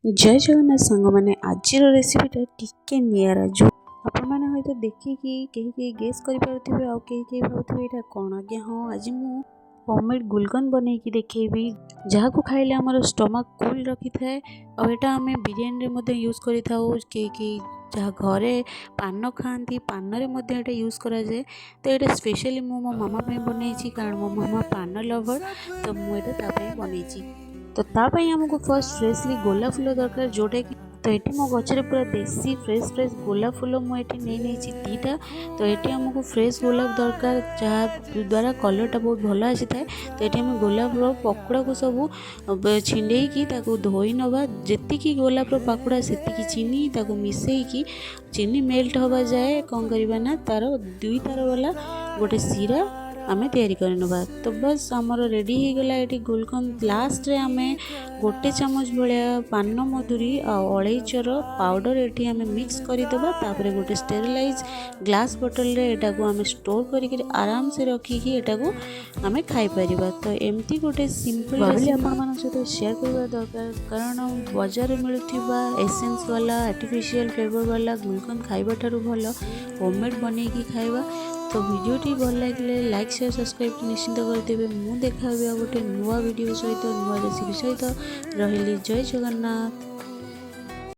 ଜୟ ଜଗନ୍ନାଥ ସାଙ୍ଗମାନେ। ଆଜିର ରେସିପିଟା ଟିକେ ନିଆରା, ଯେଉଁ ଆପଣମାନେ ହୁଏତ ଦେଖିକି କେହି କେହି ଗେସ୍ କରିପାରୁଥିବେ ଆଉ କେହି କେହି ଭାବୁଥିବେ ଏଇଟା କ'ଣ। ଆଜ୍ଞା ହଁ, ଆଜି ମୁଁ ହୋମମେଡ଼୍ ଗୁଲକନ୍ଦ ବନେଇକି ଦେଖେଇବି, ଯାହାକୁ ଖାଇଲେ ଆମର ଷ୍ଟମାକ୍ କୁଲ୍ ରଖିଥାଏ। ଆଉ ଏଇଟା ଆମେ ବିରିୟାନୀରେ ମଧ୍ୟ ୟୁଜ୍ କରିଥାଉ। କେହି କେହି ଯାହା ଘରେ ପାନ ଖାଆନ୍ତି, ପାନରେ ମଧ୍ୟ ଏଇଟା ୟୁଜ୍ କରାଯାଏ। ତ ଏଇଟା ସ୍ପେଶିଆଲି ମୁଁ ମୋ ମାମା ପାଇଁ ବନେଇଛି, କାରଣ ମୋ ମାମା ପାନ ଲଭର୍। ତ ମୁଁ ଏଇଟା ତା ପାଇଁ ବନେଇଛି। ତ ତା ପାଇଁ ଆମକୁ ଫାର୍ଷ୍ଟ ଫ୍ରେଶଲି ଗୋଲାପ ଫୁଲ ଦରକାର, ଯେଉଁଟାକି ତ ଏଠି ମୋ ଗଛରେ ପୁରା ଦେଶୀ ଫ୍ରେଶ୍ ଫ୍ରେଶ୍ ଗୋଲାପ ଫୁଲ ମୁଁ ଏଠି ନେଇ ନେଇଛି 2ଟା। ତ ଏଠି ଆମକୁ ଫ୍ରେଶ୍ ଗୋଲାପ ଦରକାର, ଯାହା ଦ୍ୱାରା କଲର୍ଟା ବହୁତ ଭଲ ଆସିଥାଏ। ତ ଏଠି ଆମେ ଗୋଲାପର ପାଖୁଡ଼ାକୁ ସବୁ ଛିଣ୍ଡେଇକି ତାକୁ ଧୋଇ ନେବା। ଯେତିକି ଗୋଲାପର ପାଖୁଡ଼ା, ସେତିକି ଚିନି। ତାକୁ ମିଶେଇକି ଚିନି ମେଲ୍ଟ ହେବା ଯାଏ କ'ଣ କରିବା ନା, ତା'ର ଦୁଇ ତାର ବାଲା ଗୋଟେ ଶିରା ଆମେ ତିଆରି କରିନେବା। ତ ବାସ୍, ଆମର ରେଡ଼ି ହେଇଗଲା ଏଠି ଗୁଲକନ୍ଦ। ଲାଷ୍ଟରେ ଆମେ ଗୋଟେ ଚାମଚ ଭଳିଆ ପାନ ମଧୁରୀ ଆଉ ଅଳେଇଚର ପାଉଡ଼ର ଏଠି ଆମେ ମିକ୍ସ କରିଦେବା। ତାପରେ ଗୋଟେ ଷ୍ଟେରିଲାଇଜ୍ ଗ୍ଲାସ୍ ବୋଟଲରେ ଏଟାକୁ ଆମେ ଷ୍ଟୋର୍ କରିକିରି ଆରାମସେ ରଖିକି ଏଟାକୁ ଆମେ ଖାଇପାରିବା। ତ ଏମିତି ଗୋଟେ ସିମ୍ପଲ୍ ଭାବିଲି ଆପଣମାନଙ୍କ ସହିତ ସେୟାର କରିବା ଦରକାର, କାରଣ ବଜାରରେ ମିଳୁଥିବା ଏସେନ୍ସ ବାଲା, ଆର୍ଟିଫିସିଆଲ୍ ଫ୍ଲେଭର୍ ବାଲା ଗୁଲକନ୍ଦ ଖାଇବା ଠାରୁ ଭଲ ହୋମମେଡ଼୍ ବନେଇକି ଖାଇବା। ତ ଭିଡ଼ିଓଟି ଭଲ ଲାଗିଲେ ଲାଇକ୍, ସେୟାର, ସବସ୍କ୍ରାଇବ୍ ନିଶ୍ଚିତ କରିଦେବେ। ମୁଁ ଦେଖା ହେବି ଆଉ ଗୋଟେ ନୂଆ ଭିଡ଼ିଓ ସହିତ, ନୂଆ ରେସିପି ସହିତ। ରହିଲି, ଜୟ ଜଗନ୍ନାଥ।